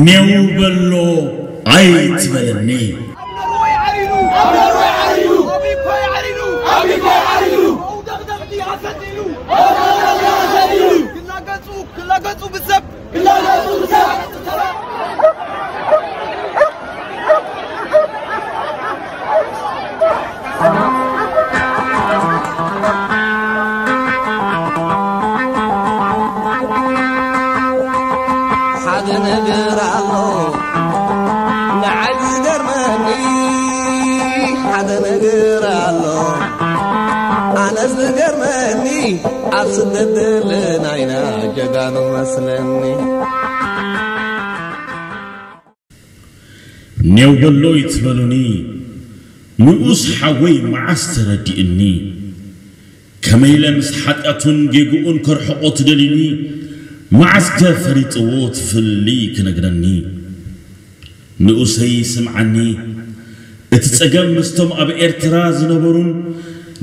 ኔው በሎ ኣይትበለኒ። ሓደ ነገር ኣሎ ንዓይ ዝገርመኒ፣ ሓደ ነገር ኣሎ ኣነስ ዝገርመኒ፣ ኣብ ስደት ዘለና ኢና ጀጋኑ መስለኒ። ኔው በሎ ይትበሉኒ፣ ንኡስ ሓወይ መዓስ ተረዲእኒ? ከመይ ኢለ ምስ ሓጢኣቱን ጌግኡን ከርሕቖ ትደልዩኒ? መዓስከ ፈሊጥዎ ትፍሊ ክነግረኒ? ንኡሰይ ስምዓኒ፣ እቲ ጸገም ምስቶም ኣብ ኤርትራ ዝነበሩን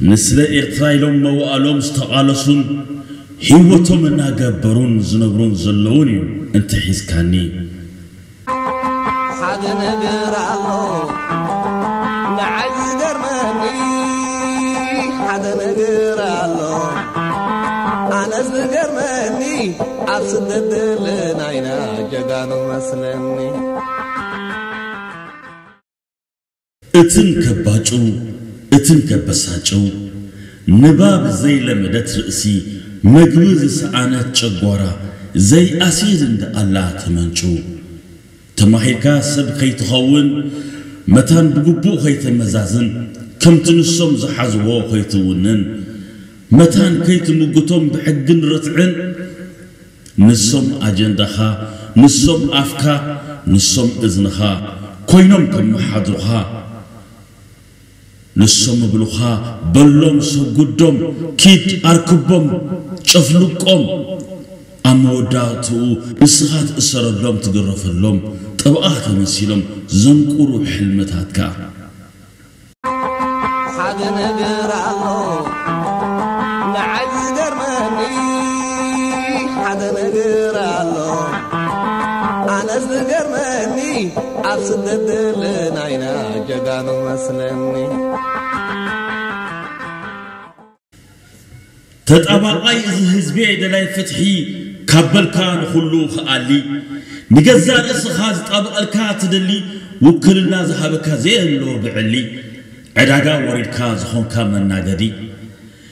ንስለ ኤርትራ ኢሎም መዋእሎም ዝተቓለሱን ህይወቶም እናገበሩን ዝነብሩን ዘለውን እዩ እንተ ሒዝካኒ። ሓደ ነገር ኣሎ ንዓይ ዝገርመኒ፣ ሓደ ነገር ኣሎ ኣነስ ዝገርመኒ፣ ኣብ ስደት ዘለና ኢና ጀጋኑ መስለኒ። እትን ከባጭው እትን ከበሳጭው፣ ንባብ ዘይለመደት ርእሲ፣ መግቢ ዝሰኣነት ጨጓራ፣ ዘይኣሲድ እንዳ ኣላ ተመንጭው። ተማሂርካ ሰብ ከይትኸውን፣ መታን ብግቡእ ከይተመዛዝን፣ ከምቲ ንሶም ዝሓዝዎ ከይትውንን፣ መታን ከይትምጉቶም ብሕግን ርትዕን፣ ንሶም ኣጀንዳኻ፣ ንሶም ኣፍካ፣ ንሶም እዝንኻ ኮይኖም ከመሓድሩኻ፣ ንሶም እብሉኻ በሎም፣ ሰጉዶም፣ ኪድ ኣርክቦም፣ ጨፍልቆም፣ ኣብ መወዳእትኡ ንስኻ ትእሰረሎም፣ ትግረፈሎም፣ ጠበቓ ተመሲሎም ዘንቁሩ ሕልምታትካ። ሓደ ነገር ኣሎ ንዓይ ዝገርመኒ፣ ሓደ ነገር ኣሎ ኣነስ ዝገርመኒ፣ ኣብ ስደት ዘለና ኢና ጀጋኑ መስለኒ። ተጣባቓይ እዚ ህዝቢ ደላይ ፍትሒ ካብ በልካ ንኹሉ ክኣሊ፣ ንገዛእ ርእስኻ ዝጣበቐልካ ትደሊ፣ ውክልና ዝሃበካ ዘየሎ ብዕሊ፣ ዕዳጋ ወሪድካ ዝኾንካ መናገዲ፣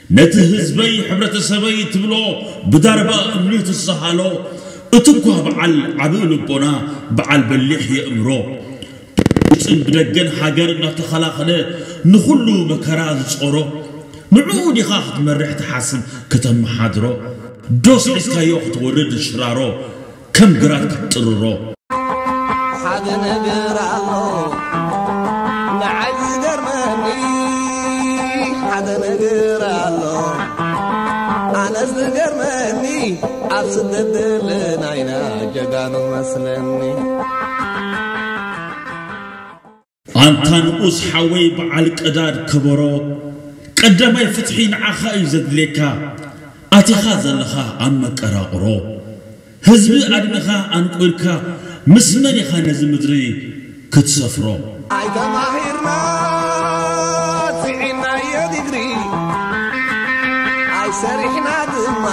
ነቲ ህዝበይ ሕብረተሰበይ ትብሎ ብዳርባ እምኒ ትሰሃሎ፣ እቲ እኳ በዓል ዓቢ ልቦና፣ በዓል በሊሕ የእምሮ፣ ውሽጥን ብደገን ሃገር እናተኸላኸለ ንኹሉ መከራ ዝጾሮ፣ ንዕኡ ዲኻ ክትመርሕ ትሓስብ ከተመሓድሮ? ዶስ ሒዝካዮ ክትወርድ ሽራሮ፣ ከም ግራት ክትጥርሮ? ሓደ ነገር ኣሎ ንዓይ ዝገርመኒ፣ ሓደ ነገር ኣሎ ኣነስ ዝገርመኒ፣ ኣብ ስደት ዘለና ኢና ጀጋኑ መስለኒ። ኣንታ ንኡስ ሓወይ በዓል ቀዳድ ከበሮ፣ ቀዳማይ ፍትሒ ንዓኻ እዩ ዘድልየካ። ኣቲኻ ዘለኻ ኣብ መቀራቕሮ፣ ህዝቢ ኣድሚኻ ኣንቁርካ፣ ምስ መን ኢኻ ነዚ ምድሪ ክትሰፍሮ? ኣይተማሂርና ስዒናዮ ዲግሪ፣ ኣይሰሪሕና ድማ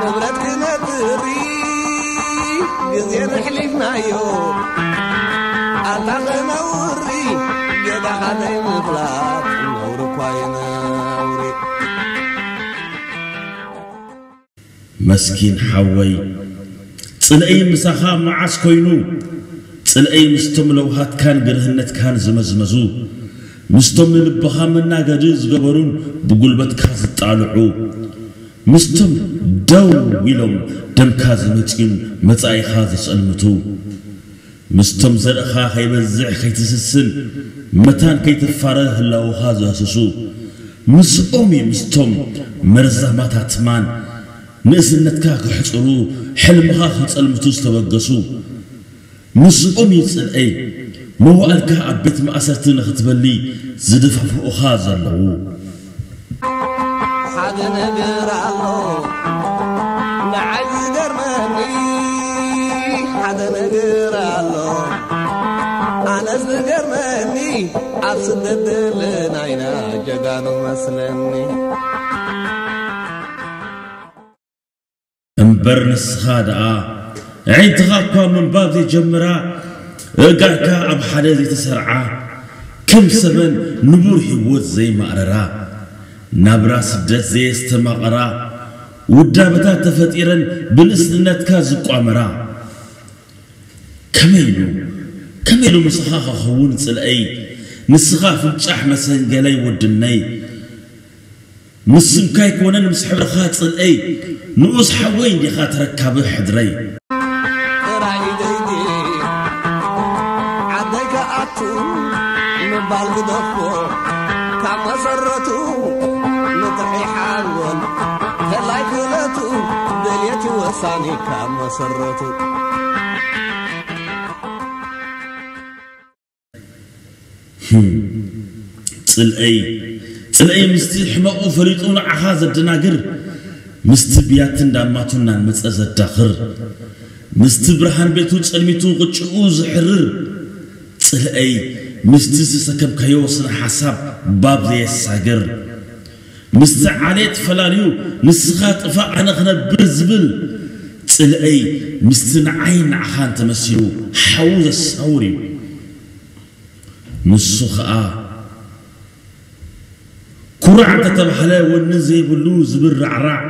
ንብረት ክነፍሪ፣ ግዜ ነሕሊፍናዮ ኣታ ክነውሪ፣ ጌጋኻ ዘይምፍላጥ ነውሪ እኳ እዩ ነውሪ። መስኪን ሓወይ፣ ጽልእይ ምሳኻ መዓስ ኮይኑ? ጽልእይ ምስቶም ለውሃትካን ግርህነትካን ዝመዝመዙ፣ ምስቶም ንልብኻ መናገዲ ዝገበሩን ብጉልበትካ ዝጣልዑ፣ ምስቶም ደው ኢሎም ደምካ ዝመጽዩን መጻኢኻ ዘጸልምቱ፣ ምስቶም ዘርእኻ ከይበዝሕ ከይትስስን መታን ከይትፋረ ህላወኻ ዘህስሱ፣ ምስኦም እዩ ምስቶም መርዛማት ኣትማን ንእስነትካ ክሕጽሩ፣ ሕልምኻ ከጸልምቱ ዝተበገሱ። ምስኦም እዩ ጽልኤይ መዋእልካ ኣብ ቤት ማእሰርቲ ንኽትበሊ ዝደፋፍኡኻ ዘለዉ። ሓደ ነገር ኣሎ ንዓይ ዝገርመኒ፣ ሓደ ነገር ኣሎ ኣነስ ዝገርመኒ ኣብ ስደት ዘለና ኢና ጀጋኑ መስለኒ። እምበር ንስኻ ደኣ ኣዒንትኻ እኳ ምንባብ ዘይጀምራ፣ ኣእጋርካ ኣብ ሓደ ዘይተሰርዓ፣ ከም ሰበን ንቡር ህይወት ዘይማእረራ፣ ናብራ ስደት ዘየስተማቐራ፣ ውዳበታት ተፈጢረን ብንእስነትካ ዝቋመራ። ከመይ ኢሉ ከመይ ኢሉ ምሳኻ ክኸውን ጽልኣይ፣ ንስኻ ፍንጫሕ መሰንገለይ ወድነይ። ምስ ስምካ ኣይኮነን ምስ ሕብርኻ ጽልኣይ፣ ንኡስ ሓወይ እንዲኻ ተረካቢ ሕድረይ። ጥራይ ደይዲ ዓደይ ከኣቱ ምባል ግደፎ ካብ መሰረቱ ንጥሒ ሓንጎል ተላይ ክእለቱ ደልየቱ ወሳኒ ካብ መሰረቱ። ጽልአይ ጽልአይ ምስቲ ሕመቑ ፈሊጡ ንዓኻ ዘደናግር፣ ምስቲ ብያትን ዳማቱን እናንመጸ ዘዳኽር፣ ምስቲ ብርሃን ቤቱ ጸልሚቱ ቅጭኡ ዝሕርር፣ ጽልአይ ምስቲ ዝሰከምካዮ ስነ ሓሳብ ባብ ዘየሳግር፣ ምስቲ ዓሌት ፈላልዩ ንስኻ ጥፋእ ኣነ ክነብር ዝብል፣ ጽልአይ ምስቲ ንዓይን ንዓኻን ተመሲሉ ሓዉ ዘሳውር እዩ። ንሱ ኸኣ ኩራዕ እንተተባህለ ወኒ ዘይብሉ ዝብራዕራዕ፣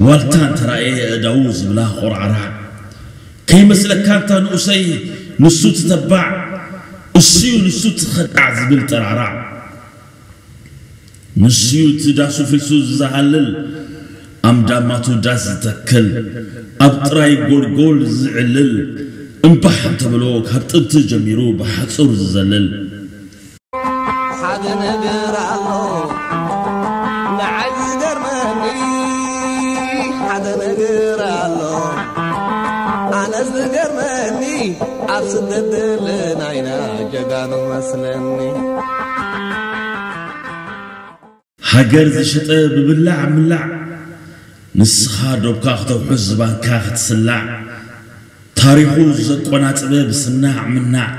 ዋልታ እንተራእየ ኣእዳዉ ዝብላ ቆርዓራዕ፣ ከይመስለካ እንታ ንኡሰይ ንሱ ትተባዕ፣ እሱዩ ንሱ ትኸዳዕ ዝብል ጠራዕራዕ። ንሱዩ እቲ ዳሱ ፍሪሱ ዝሃልል፣ ኣምዳማቱ ዳስ ዝተክል፣ ኣብ ጥራይ ጎልጎል ዝዕልል፣ እምባሕ እንተበሎ ካብ ጥንቲ ጀሚሩ ብሓጹር ዝዘልል። ሓደ ነገር ኣሎ ንዓይ ዝገርመኒ፣ ሓደ ነገር ኣሎ ኣነ ዝገርመኒ፣ ኣብ ስደት ዘለና ኢና ጀጋኑ መስለኒ። ሃገር ዝሸጠ ብብላዕ ምላዕ፣ ንስኻ ዶብካ ክተውሕስ ዝባንካ ክትስላዕ፣ ታሪኹ ዘቆናጽበ ብስናዕ ምናዕ፣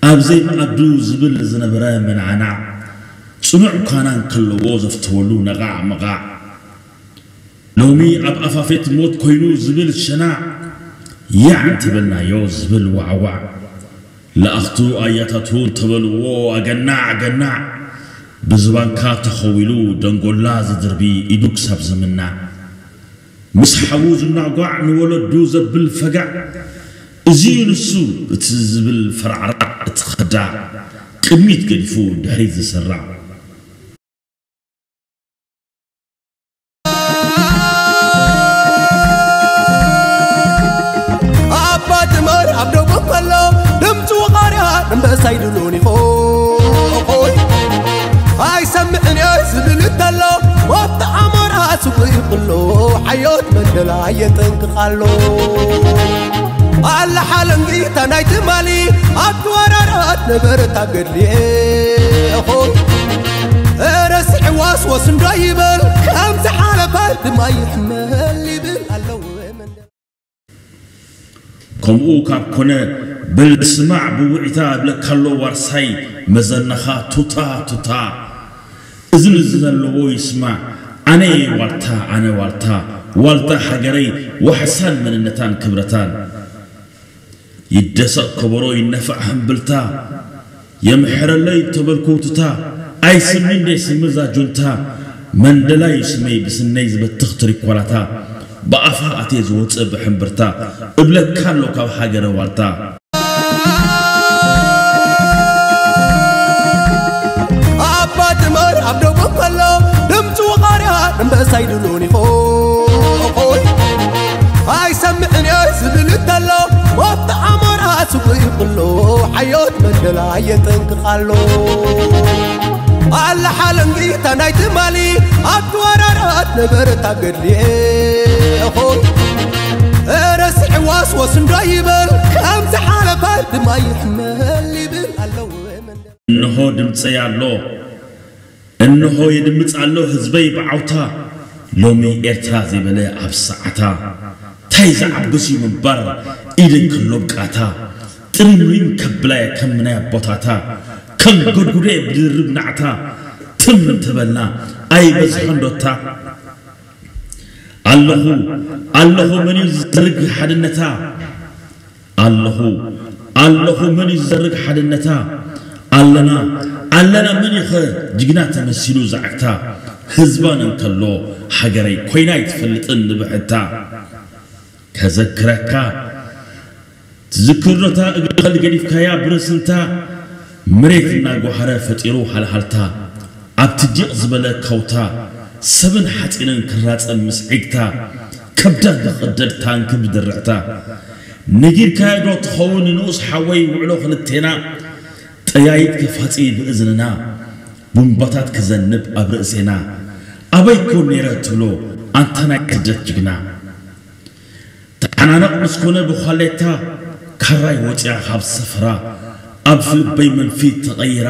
ኣብ ዘይመኣዱ ዝብል ዝነበረ ምንዓናዕ፣ ጽኑዕ ኳና እንከለዎ ዘፍተወሉ ነቓዕ መቓዕ፣ ሎሚ ኣብ ኣፋፌት ሞት ኮይኑ ዝብል ሸናዕ፣ ያዕ እንተበልናዮ ዝብል ዋዕዋዕ፣ ለኣኽቱ ኣያታቱ እንተበልዎ ኣገናዕ ኣገናዕ፣ ብዝባንካ ተኸዊሉ ደንጎላ ዝድርቢ ኢዱ ክሳብ ዝምናዕ፣ ምስ ሓዉ ዝናጓዕ ንወለዱ ዘብል ፈጋዕ፣ እዚዩ ንሱ እቲ ዝብል ፈራዕራዕ እቲ ኸዳዕ፣ ቅድሚት ገዲፉ ድሕሪት ዝሰራዕ። ኣባ ጅመር ኣብ ደቡብ ከሎ ድምፂ ወቓርያ ኣንበሳ ይድሉን ይኾይ ኣይሰምዕን እየ ዝብል እንተሎ ወፍቲ ኣሞራ ስጉ ይኽሎ ሓዮት መንደላ የጠንቅቕ ኣሎ። ኣላ ሓለንጊታ ናይ ትማሊ ኣብቲ ወራራት ነበረት ኣብ ገድሊ እኾይ ረሲዕዋስ ወስንዶ ይበል ከም ዝሓለፈ ድማ ይሕመል ይብል ኣለዎ። ከምኡ ካብ ኮነ በል ስማዕ ብውዒታ እብለካ ኣሎ ዋርሳይ መዘናኻ ቱታ ቱታ። እዝኒ ዘለዎ ይስማዕ ኣነ ዋልታ ኣነ ዋልታ ዋልታ ሃገረይ ዋሕሳን መንነታን ክብረታን። ይደሰቕ ከበሮ ይነፋዕ ሕምብልታ የምሕረለይ ተበልኩ ቱታ። ኣይስሚ እንደ ስሚ እዛ ጁንታ መንደላይ ስመይ ብስነይ ዝበትኽ ትሪኮላታ ብኣፋ ኣትየ ዝወፅእ ብሕምብርታ እብለካ ኣሎ ካብ ሃገረ ዋልታ። ኣባ ጅመር ኣብ ደቡብ ከሎ ድምፂ ወቓርያ ኣንበሳ ይድሉን ይኾይ ኣይሰምዕን እየ ዝብል እንተሎ ወፍቲ ኣሞራ ስጉ ይኽሎ ሓዮት መንደላ የጠንቅቕ ኣሎ። ኣላ ሓለንጊታ ናይ ትማሊ ኣብቲ ወራራት ነበረት ኣብ ገድሊ እኾይ ስንዶ ይበል ከም ዝሓለፈ ድማ ይሕመል ይብል ኣለዎ መንደር። እንሆ ድምፀይ ኣሎ፣ እንሆ የድምፅ ኣሎ ህዝበይ ብዓውታ። ሎሚ ኤርትራ ዘይበለ ኣብ ሰዓታ፣ ታይ ዝዓብስ እዩ ምንባር ኢደይ ከሎ ብቃታ። ጥሪምሪም ከብላ ከም ናይ ኣቦታታ፣ ከም ጎድጉደ ብድርብ ናዕታ። ትም እንተበልና ኣይበዝሖ እንዶታ። ኣለኹ፣ ኣለኹ መን እዩ ዝዘርግ ሓድነታ? ኣለኹ፣ ኣለኹ መን እዩ ዝዘርግ ሓድነታ? ኣለና፣ ኣለና መን እዩ ኸ ጅግና ተመሲሉ ዝዓግታ? ህዝባን እንከሎ ሃገረይ ኮይና ኣይትፈልጥን ንብሕታ። ከዘክረካ ትዝክር ዶ እታ እግርኸል ገዲፍካያ ብርስንታ? መሬት እናጓሃረ ፈጢሩ ሃልሃልታ። ኣብቲ ዲቕ ዝበለ ከውታ ሰብን ሓፂንን ክራፀም ምስ ዒግታ፣ ከብዳ ክቕደድ ታንኪ ብድርዕታ። ነጊርካዮ ዶ ትኸውን ንንኡስ ሓወይ ውዕሎ ክልቴና? ጠያይት ከፋፂ ብእዝንና፣ ቡምባታት ክዘንብ ኣብ ርእሴና። ኣበይ ኮን ነይረ ትብሎ ኣንታ ናይ ስደት ጅግና? ተሓናነቕ ምስ ኮነ ብዃሌታ፣ ካራይ ወፂኣ ካብ ሰፈራ፣ ኣብ ፍልበይ መንፊት ተቐይራ፣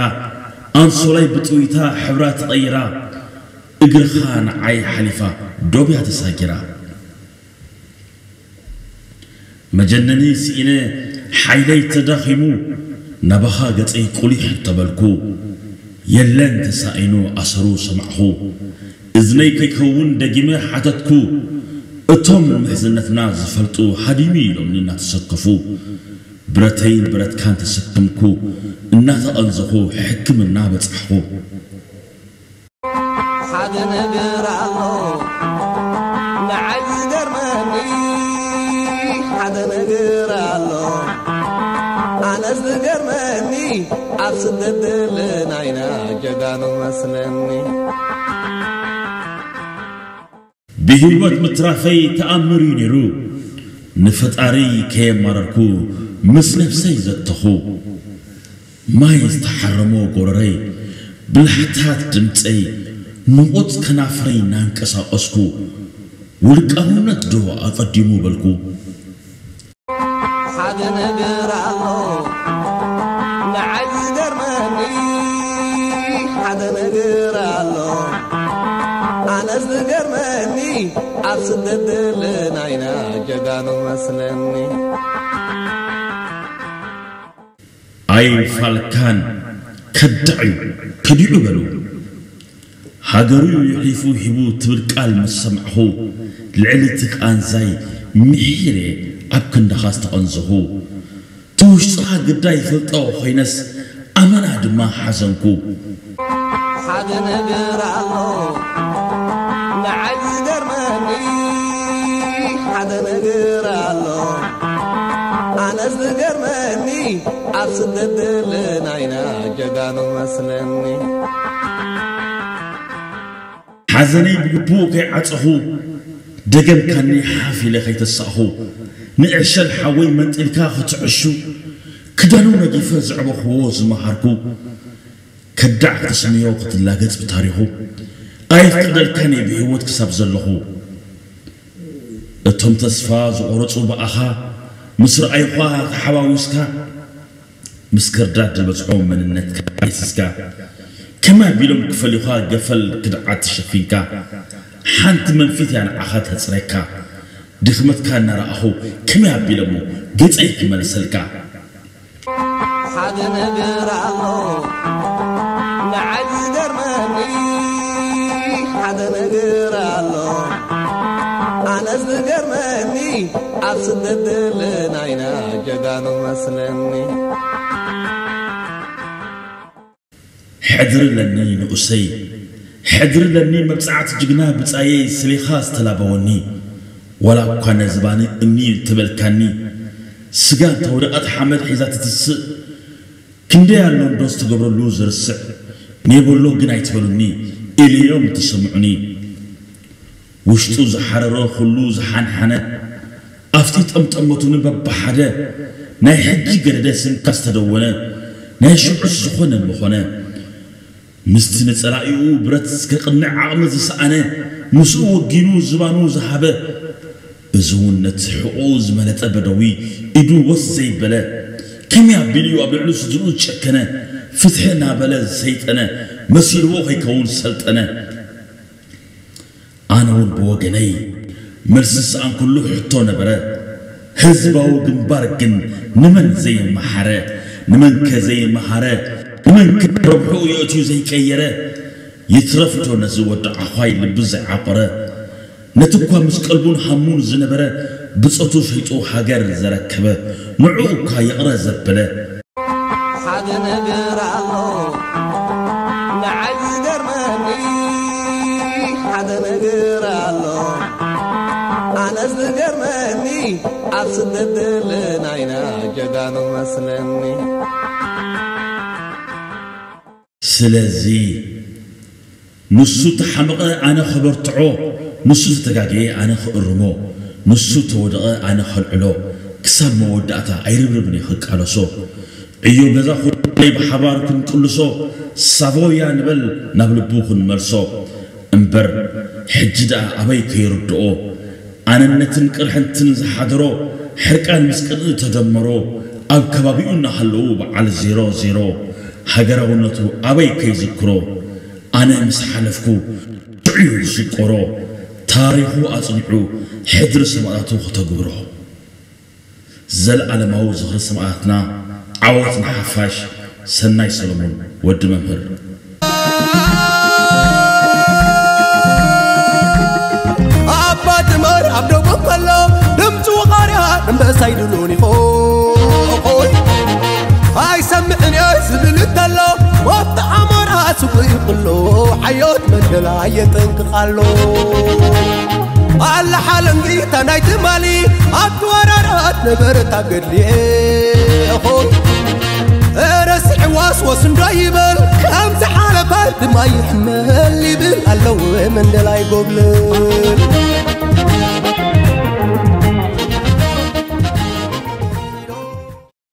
ኣንሶላይ ብጥዊታ ሕብራ ተቐይራ፣ እግርኻ ንዓይ ሓሊፋ ዶብያ ተሳጊራ። መጀነኒ ስኢነ ሓይለይ ተዳኺሙ፣ ናባኻ ገፀይ ቁሊሕ እንተበልኩ፣ የለን ተሳኢኑ ኣሰሩ ሰማዕኹ። እዝነይ ከይከውን ደጊመ ሓተትኩ፣ እቶም ምሕዝነትና ዝፈልጡ ሃዲሙ ኢሎምኒ እናተሰከፉ። ብረተይን ብረትካን ተሰከምኩ፣ እናተቐንዘኹ ሕክምና በጻሕኹ። ሓደ ነገር ኣሎ ንዓይ ዝገርመኒ፣ ሓደ ነገር ኣሎ ኣነስ ዝገርመኒ፣ ኣብ ስደት ዘለና ኢና ጀጋኑ መስለኒ። ብህይወት ምትራፈይ ተኣምር እዩ ነይሩ፣ ንፈጣሪ ከየማረርኩ ምስ ነፍሰይ ዘተኹ። ማይ ዝተሓረሞ ጎረረይ፣ ብላሕታት ድምፀይ፣ ንቑፅ ከናፍረይ እናንቀሳቐስኩ፣ ውልቃውነት ዶ ኣቐዲሙ በልኩ። ሓደ ነገር ኣሎ ንዓይ ዝገርመኒ፣ ሓደ ነገር ኣሎ ኣነስ ዝገርመኒ፣ ኣብ ስደት ዘለና ኢና ጀጋኑ መስለኒ። ኣይፋልካን ከዳዕ እዩ ከዲዑ በሉ። ሃገሩ የሕሊፉ ሂቡ ትብል ቃል ምስ ሰማዕኹ፣ ልዕሊ እቲ ቃንዛይ ምሒረ ኣብ ክንድኻ ዝተቐንዘኹ። እቲ ውሽጥኻ ግዳ ይፈልጦ ኮይነስ ኣመና ድማ ሓዘንኩ። ሓደ ነገር ኣሎ ንዓይ ዝገርመኒ፣ ሓደ ነገር ኣሎ ኣነስ ዝገርመኒ፣ ኣብ ስደት ዘለና ኢና ጀጋኑ መስለኒ። ሓዘነይ ብግቡእ ከይዓጸኹ፣ ደገምካኒ ሓፍ ኢለ ከይተሳእኹ፣ ንዕሸል ሓወይ መንጢልካ ክትዕሹ፣ ክዳኑ ነጊፈ ዘዕበኽዎ ዝመሃርኩ፣ ከዳዕ ክትስምዮ ክትላገጽ ብታሪኹ፣ ኣይፍቀደልካን እየ ብህይወት ክሳብ ዘለኹ። እቶም ተስፋ ዝቖረጹ ብኣኻ ምስ ረኣይኳ ተሓዋዊስካ፣ ምስ ክርዳድ ዝበጽሖ መንነትካ ኣይሲስካ፣ ከመይ ኣቢሎም ክፈልዩኻ ገፈል ክድዓት ተሸፊንካ፣ ሓንቲ መንፊት እያ ንዓኻ ተጽረካ፣ ድኽመትካ እናረኣኹ ከመይ ኣቢሎሞ ገጸይ ክመልሰልካ። ሓደ ነገር ኣሎ ንዓይ ዝገርመኒ፣ ሓደ ነገር ኣሎ ኣነስ ዝገርመኒ፣ ኣብ ስደት ዘለና ኢና ጀጋኑ መስለኒ። ሕድሪ ለኒ ንኡሰይ፣ ሕድሪ ለኒ መብጽዓት ጅግና ብጻየይ ስሌኻ ዝተላበወኒ፣ ዋላ እኳ ነዚ ባኒ እምኒ እንተበልካኒ፣ ስጋ እንተ ወደቐት ሓመድ ሒዛ ትትስእ፣ ክንደይ ኣሎ እንዶ ዝተገብረሉ ዝርስዕ፣ ኔበሎ ግን ኣይትበሉኒ፣ ኢለዮም ተሰምዑኒ። ውሽጡ ዝሓረረ ኩሉ ዝሓንሓነ፣ ኣብቲ ጠምጠመቱን በብሓደ ናይ ሕጂ ገደደ ስንካ ዝተደወነ፣ ናይ ሽዑስ ዝኾነ ምኾነ፣ ምስቲ ንጸላኢኡ ብረት ከቕንዕ ዓቕሚ ዝሰኣነ፣ ምስኡ ወጊኑ ዝባኑ ዝሃበ፣ እዚ እውን ነቲ ሕቖኡ ዝመለጠ በደዊ ኢዱ ወስ ዘይበለ፣ ከመይ ኣቢሉ እዩ ኣብ ልዕሊ ስድርኡ ዝጨከነ፣ ፍትሒ እናበለ ዝሰይጠነ፣ መሲልዎ ከይከውን ሰልጠነ። ኣነ እውን ብወገነይ መልሲ ዝሰኣንኩሉ ሕቶ ነበረ። ህዝባዊ ግንባር ግን ንመን ዘየመሓረ፣ ንመንከ ዘየመሃረ፣ ንመንከ ረብሕኡ የእትዩ ዘይቀየረ? ይትረፍዶ ነዚ ወዲ ዓዃይ ልቢ ዘይዓቆረ? ነቲ እኳ ምስ ቀልቡን ሃሙን ዝነበረ፣ ብጾቱ ሸይጡ ሃገር ዘረከበ፣ ንዕኡ እኳ ይቕረ ዘበለ። ሓደ ነገር ኣሎ ንዓይ ዝገርመኒ፣ ሓደ ነገር ኣሎ ኣነ ዝገርመኒ፣ ኣብ ስደት ዘለና ኢና ጀጋኑ መስለኒ። ስለዚ ንሱ ተሓመቐ ኣነ ከበርትዖ፣ ንሱ ዝተጋገየ ኣነ ክእርሞ፣ ንሱ ተወደቐ ኣነ ከልዕሎ፣ ክሳብ መወዳእታ ኣይርብርብን እየ ክቃለሶ። ዕዮ ገዛ ኩለይ ብሓባር ክንቅልሶ፣ ሳቮያ ንበል ናብ ልቡ ክንመልሶ። እምበር ሕጂ ደኣ ኣበይ ከይርድኦ፣ ኣነነትን ቅርሕንትን ዝሓደሮ፣ ሕርቃን ምስ ቅንኢ ተደመሮ፣ ኣብ ከባቢኡ እናሃለዉ በዓል ዜሮ ዜሮ፣ ሃገራውነቱ ኣበይ ከይዝክሮ፣ ኣነ ምስ ሓለፍኩ ሽዑ እዩ ዝሽቆሮ። ታሪኹ ኣጽኒዑ ሕድሪ ሰማእታቱ ከተግብሮ። ዘለኣለማዊ ዝኽሪ ሰማእታትና። ዓወት ንሓፋሽ። ሰናይ ሰሎሞን ወዲ መምህር። ኣባ ድመር ኣብ ደቡብ ከሎ ድምፂ ወቓርያ ኣንበሳ ይድሉን ይኾይ። ኣይሰምዕን እየ ዝብል እንተሎ ወፍቲ ዓሞራ ስጉ ይኽሎ ሓዮት መደላ የጠንቅቕ ኣሎ። ኣላ ሓለንጊታ ናይ ትማሊ ኣብቲ ወራራት ነበረት ኣብ ገድሊ። ረስዕዋስ ወስ እንዶ ይበል ከም ዝሓለፈ ድማ ይሕመል ይብል ኣለዉ መንደላይ ጎብለል።